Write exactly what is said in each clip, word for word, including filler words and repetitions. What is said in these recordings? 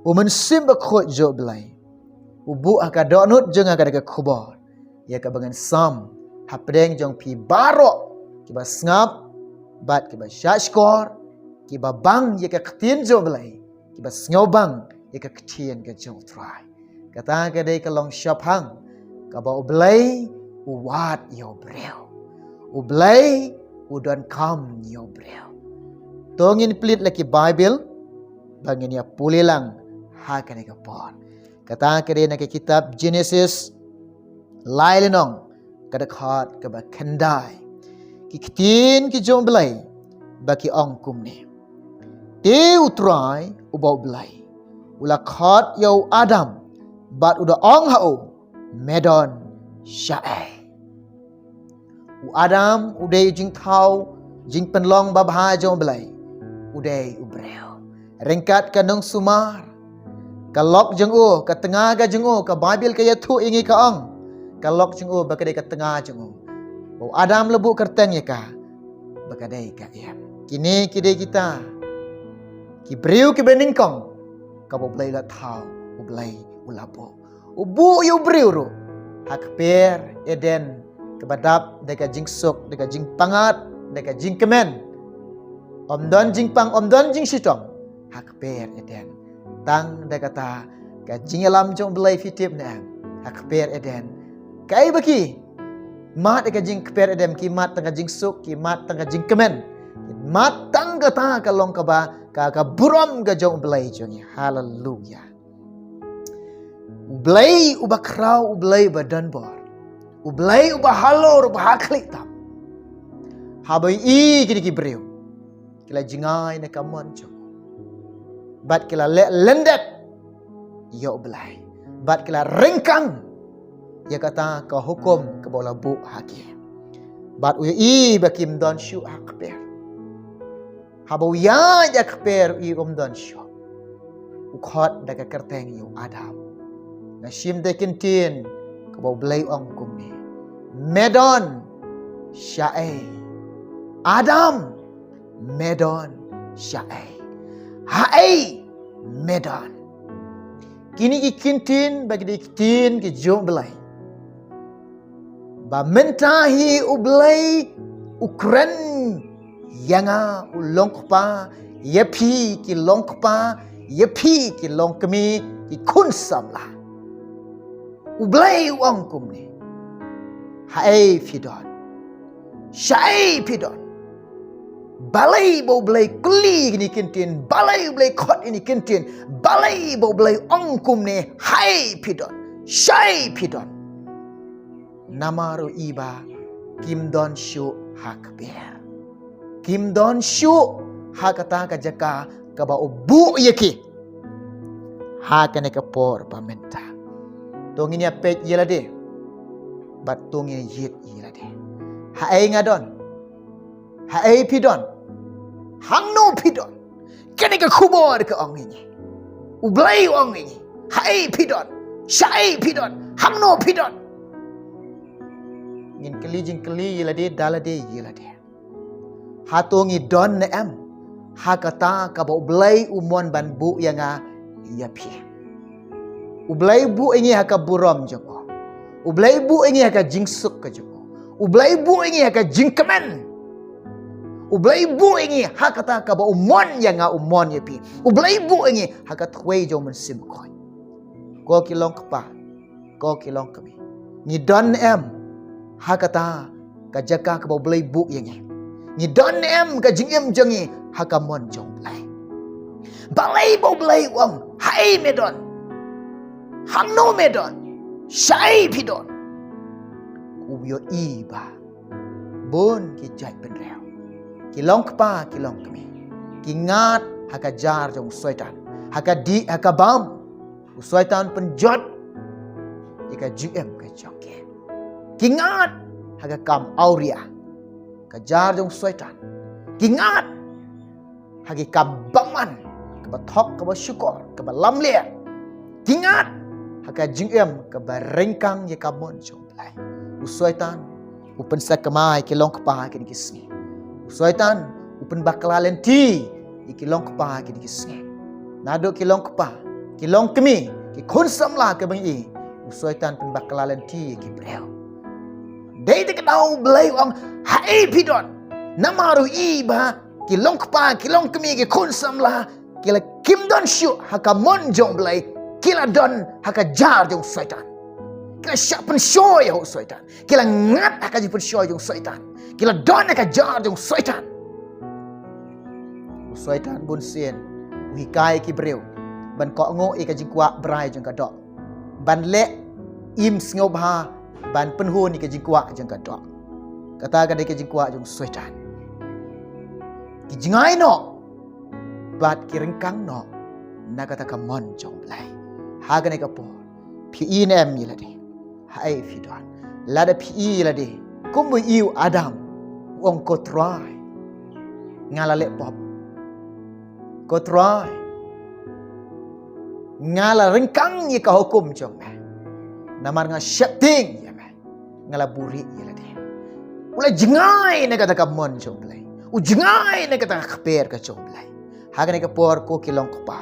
U Mynsiem Bakhuid jong U Blei u buh ha ka dohnud jong nga kane ka khubor ïa kaba ngan sam hapdeng jong phi baroh kiba sngap bad kiba shahshkor, kiba bang ïa ka ktien jong U Blei, kiba sngewbang ïa ka ktien ka jong U Trai. Kata ka dei ka long shaphang kaba U Blei u wad ïa u briew. U Blei u donkam ïa u briew. To ngin plie la ki Baibl ba ngin ïa pule lang ha kane ka por. Kata ka dei na ka kitab Genesis lai lynnong, ka dkhot kaba khyndai. Ki ktien ki jong U Blei ba ki ong kumne: Te U Trai uba U Blei u la khot ïa u Adam bad u da ong ha u, me don shaei. U Adam u dei u jingthaw jingpynlong babha jong U Blei, u dei u briew. Ryngkat ka nungsumar, ka lok jong u, ka tnga ka jong u, ka Baibl ka ïathuh ïa ngi ka ong, ka lok jong u ba ka dei ka tnga jong u. U Adam la buh kyrteng ïa ka ba ka dei ka Im. Kine ki dei kita ki briew kiba nyngkong kaba U Blei u la thaw, U Blei u la buh. U buh ïa u briew ruh ha kper Eden, kaba dap da ka jingsuk, da ka jingpyngngad, da ka jingkmen. Ym don jingpang, ym don jingshitom ha kper Eden. Tang da kata ka jingïalam jong U Blei, phi tip ne em, ha kper Eden. Kaei ba ki mad ha ka jingkper Eden? Ki mad tang ka jingsuk, ki mad tang ka jingkmen. Ki mad tang kata ka long kaba, ka, ka burom ka jong U Blei jong ngi. Haleluya. U Blei uba khraw, U Blei uba donbor, U Blei uba halor, uba hakhlieh tam, haba u ïohi kine ki briew ki la jngai na ka mon jong u, bad ki la leh lyndet ïa U Blei, bad ki la ryngkang ïa kata ka hukum kaba u la buh ha ki, bad u ïohi ba kim don shuh ha kper. Haba u ïaid ha kper, u ïohi um don shuh. U khot da ka kyrteng ïa u Adam. Nga shim da ki ktien kaba U Blei u ong kumne: Me don shaei, Adam? Me don shaei? Haei me don? Kine ki ktien ba ki dei ki ktien ki jong U Blei. Ba mynta hi U Blei u kren ïa nga u long kpa, ïa phi ki long kpa, ïa phi ki long kmie, ki khun samla. U Blei u ong kumne: Haei phi don? Shaei phi don? Balei ba U Blei kylli kine ki ktien? Balei U Blei khot kine ki ktien? Balei ba U Blei ong kumne: Haei phi don? Shaei phi don? Namar u ïohi ba kim don shuh ha kper. Kim don shuh ha kata ka jaka kaba u buh ïa ki ha kane ka por ba mynta. To ngin ïa peit ïa lade, bad to ngin ïa ïit ïa lade. Haei nga don? Haei phi don? Hangno phi don? Kane ka khubor ka ong ïa ngi. U Blei u ong ïa ngi: Haei phi don? Shaei phi don? Hangno phi don? Ngin kylli jingkylli ïa lade da lade ïa lade. Hato ngi don ne em ha kata kaba U Blei u mon ban buh ïa nga ïa phi? U Blei u buh ïa ngi ha ka burom jong u. U Blei u buh ïa ngi ha ka jingsuk ka jong u. U Blei u buh ïa ngi ha ka jingkmen. U Blei u buh ïa ngi ha kata kaba u mon ïa nga, u mon ïa phi. U Blei u buh ïa ngi ha ka thwei jong U Mynsiem Bakhuid. Ko ki long kpa, ko ki long kmie, ngi don ne em ha kata ka jaka kaba U Blei u buh ïa ngi? Ngi don ne em ka jingim jong ngi ha ka mon jong U Blei? Balei ba U Blei u ong: Haei me don? Hangno me don? Shaei phi don? U ïohi ba bun ki jait bynriew, ki long kpa, ki long kmie, ki ngat ha ka jar jong u Soitan, ha ka dih, ha ka bam. U Soitan pynjot ïa ka jingim ka jong ki. Ki ngat ha ka kam awria, ka jar jong u Soitan. Ki ngat ha ki kam bymman, kaba thok, kaba shukor, kaba lamler. Ki ngat ha ka jingim kaba ryngkang ïa ka mon jong U Blei. U Soitan u pynsakma ïa ki long kpa kine ki sngi. U Soitan u pynbakla lynti ïa ki long kpa kine ki sngi. Naduh ki long kpa, Ki longkmie, ki khun samla kiba ngi i, u Soitan pynbakla lynti ïa ki briew. Dei te ka daw U Blei u ong, haei phi don? Namar u i ba ki longkpa, ki longkmie, ki khun samla, ki la kim don shuh ha ka mon jong U Blei, ki la don ha ka jar jong u Soitan. Ki la shah pynshoi ïa u Soitan. Ki la ngat ha ka jingpynshoi jong u Soitan. Ki la don ha ka jar jong u Soitan. U Soitan bunsien u hikai ki briew ban kohnguh ïa ka jingkwah brai jong ka doh, ban leh im sngewbha, ban pynhun ïa ka jingkwah jong ka doh. Kata ka dei ka jingkwah jong u Soitan. Ki jngai noh bad ki ryngkang noh na kata ka mon jong U Blei. Ha kane ka por, phi i ne em ïa lade? Haei phi don? Lada phi i ïa lade kumba i u Adam, u ong, ko Trai, nga la leh pop. Ko Trai, nga la ryngkang ïa ka hukum jong me. Namar nga sheptieng ïa me, nga la buhrieh ïa lade. U la jngai na kata ka mon jong U Blei. U jngai na kata ka kper ka jong U Blei. Ha kane ka por, ko ki longkpa,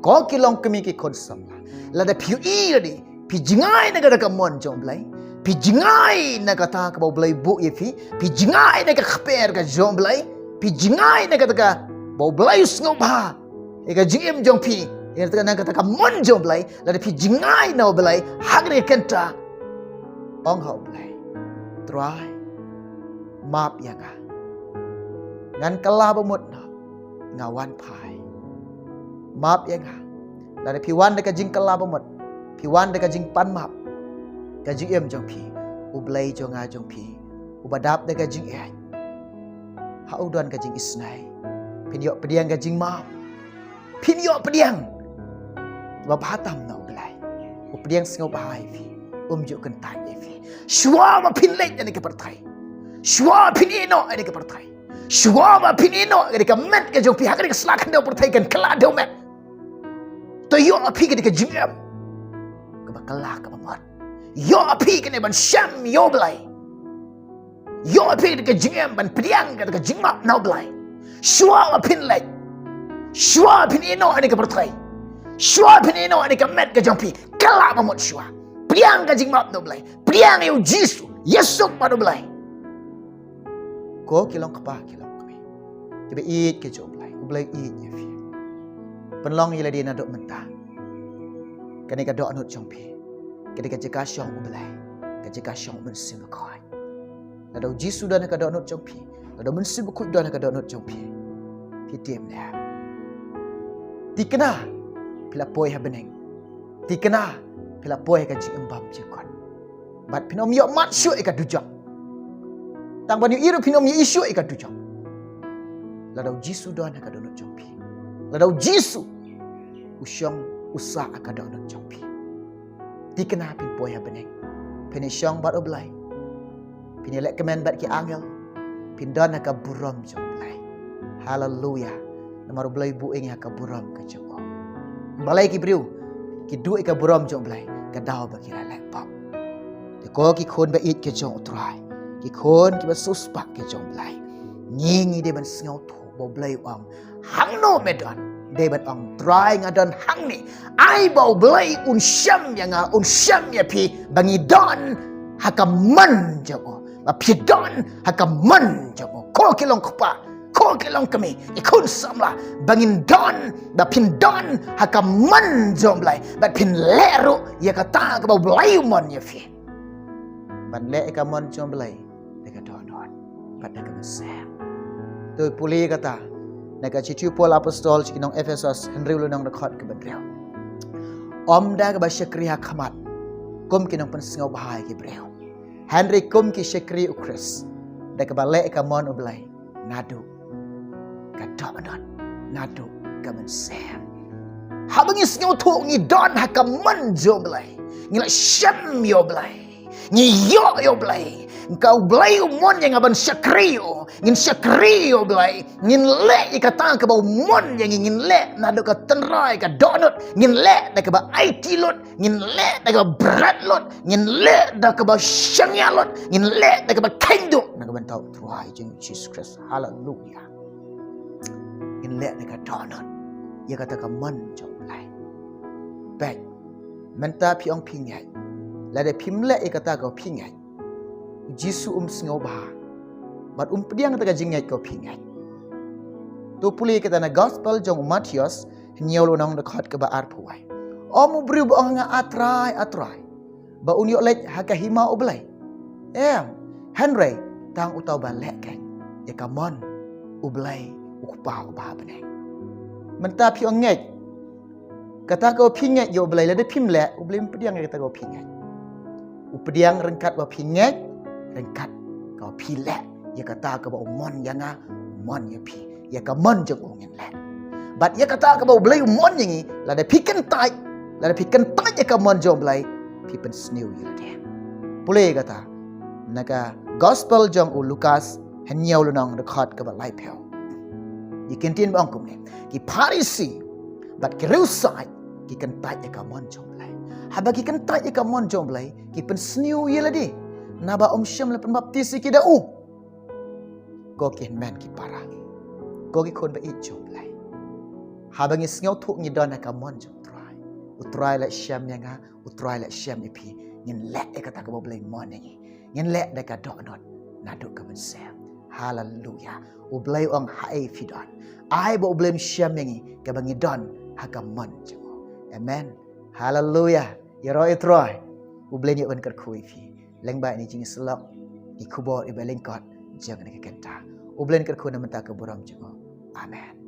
ko ki longkmie, ki khun samla, lada phi i ïa lade, phi jngai na kata ka mon jong U Blei, phi jngai na kata kaba U Blei buh ïa phi, phi jngai na ka kper ka jong U Blei, phi jngai na kata kaba U Blei u sngewbha ïa ka jingim jong phi, ïa kata, na kata ka mon jong U Blei, lada phi jngai na U Blei ha kane ka kynta, ong ha U Blei, Trai, map ïa nga. Ngan kylla ba mut noh, nga wan phai. Map ïa nga. Lada phi wan da ka jingkylla ba mut, phi wan da ka jingpan map, ka jingim jong phi, U Blei jong nga jong phi, uba dap da ka jingïeit, ha u don ka jingisynei. Phin ïoh pdiang ka jingmap. Phin ïoh pdiang ba bha tam na U Blei. U pdiang sngewbha ïa phi. Um ju kyntait ïa phi. Shuwa ba phin leit na kane ka pyrthei, shuwa ba phin ïeh noh na kane ka pyrthei, shuwa ba phin ïeh noh na kane ka met ka jong phi ha kane ka sla khyndew pyrthei, kan kylla dewmet. To ïoh ïa phi kane ka jingim kaba kylla kaba mut. Ïoh ïa phi kane ban shem ïa U Blei. Ïoh ïa phi kane ka jingim ban pdiang kata ka jingmap na U Blei. Shuwa ba phin leit, shuwa ba phin ïeh noh na kane ka pyrthei, shuwa ba phin ïeh noh na kane ka met ka jong phi, kylla ba mut shuwa. Pdiang ka jingmap na U Blei. Pdiang ïa U Jisu. Ïasuk bad U Blei. Ko ki longkpa, ki longkmie, kiba ïeit ki jong U Blei, U Blei u ïeit ïa phi. Pynlong ïa lade naduh mynta. Kane ka dohnud jong phi ka dei ka jaka shong U Blei, ka jaka shong U Mynsiem Bakhuid. Lada U Jisu don ha ka dohnud jong phi, lada U Mynsiem Bakhuid don ha ka dohnud jong phi, phi tim ne em? Thikna, phi la poi ha bneng. Thikna, phi la poi ha ka jingim bymjukut. Bad phin ym ïoh mad shuh ïa ka dujok. Tang ban ïohi ruh phin ym ïohi shuh ïa ka dujok. Lada U Jisu don ha ka dohnud jong phi, lada U Jisu u shong, u sah ha ka dohnud jong phi, thikna phin poi ha bneng. Phin ïashong bad U Blei. Phin ïalehkmen bad ki angel. Phin don ha ka burom jong U Blei. Haleluia. Namar U Blei u buh ïa ngi ha ka burom ka jong u. Balei ki briew ki duh ïa ka burom jong U Blei? Ka daw ba ki la leh pop. Te ko ki khun ba ïeit ki jong U Trai, ki khun kiba siewspah ki jong U Blei, ngi, ngi dei ban sngewthuh ba U Blei u ong, hangno me don? Dei ban ong, Trai, nga don hangne. Ai ba U Blei un shem ïa nga, un shem ïa phi, ba ngi don ha ka mon jong u, ba phi don ha ka mon jong u. Ko ki longkpa, ko ki longkmie, ki khun samla, ba ngin don, ba phin don ha ka mon jong U Blei, ba phin leh ruh ïa kata kaba U Blei u mon ïa phi. Ban leh ïa ka mon jong U Blei da ka dohnud bad da ka mynsiem. To pule kata na ka shithi u Paul Apostol sha ki nong Ephesos, hynriew lynnong, dkhot kaba hynriew. Ym da kaba shakri ha khmat kum ki nongpynsngewbha ïa ki briew, hynrei kum ki shakri U Khrist, da kaba leh ïa ka mon U Blei naduh ka dohnud, naduh ka mynsiem. Haba ngi sngewthuh ngi don ha ka mon jong U Blei, ngi la shem ïa U Blei, ngi ïoh ïa U Blei. Ka U Blei u mon ïa nga ban shakri ïa u. Ngin shakri ïa U Blei. Ngin leh ïa kata kaba u mon ïa ngi. Ngin leh naduh ka tynrai ka dohnud. Ngin leh da kaba aiti lut. Ngin leh da kaba bret lut. Ngin leh da kaba shaniah lut. Ngin leh da kaba kheiñ duh na ka bynta U Trai jong ngi U Jisu Khrist. Haleluia. Ngin leh da ka dohnud ïa kata ka mon jong U Blei. Peit, mynta phi ong phi ngeit. Lada phim leh ïa kata kaba phi ngeit, u Jisu um sngewbha bad um pdiang kata ka jingngeit kaba phi ngeit. To pule ïa kata na gospel jong u Mathaios, hynñiew lynnong, dkhot kaba arphew wei. Ym u briew ba ong ha nga, A Trai, A Trai, ba un ïoh leit ha ka hima U Blei. Em, hynrei tang uta uba leh keiñ ïa ka mon U Blei U Kpa uba ha bneng. Mynta phi ong ngeit. Kata kaba phi ngeit ïa U Blei, lada phim leh, U Blei um pdiang ïa kata kaba phi ngeit. U pdiang ryngkat ba phi ngeit, ryngkat kaba phi leh ïa kata kaba u mon ïa nga, u mon ïa phi. Ïa ka mon jong u ngin leh. Bad ïa kata kaba U Blei u mon ïa ngi, lada phi kyntait, lada phi kyntait ïa ka mon jong U Blei, phi pynsniew ïa lade. Pule ïa kata na ka gospel jong u Lukas, hynñiew lynnong, dkhot kaba laiphew. Ïa ki ktien ba ong kumne. Ki Pharisi bad ki riewsaid ki kyntait ïa ka mon jong U Blei. Haba ki kyntait ïa ka mon jong U Blei, ki pynsniew ïa lade. Naba ym shym la pynbaptis ïa ki da u. Ko ki hynmen ki para, ko ki khun ba ïeit jong U Blei, haba ngi sngewthuh ngi don ha ka mon jong U Trai, U Trai la shem ïa nga, U Trai la shem ïa phi. Ngin leh ïa kata kaba U Blei mon ïa ngi. Ngin leh da ka dohnud naduh ka mynsiem. Haleluya. U Blei u ong, haei phi don? Ai ba U Blei un shem ïa ngi, kaba ngi don ha ka mon jong u. Amen. Haleluya. Ïaroh ïa U Trai. U Blei un ïoh ban kyrkhu ïa phi lyngba ine i jingïasyllok, i khubor iba lyngkot jong kane ka kynta. U Blei un kyrkhu na ka bynta ka burom jong u. Amen.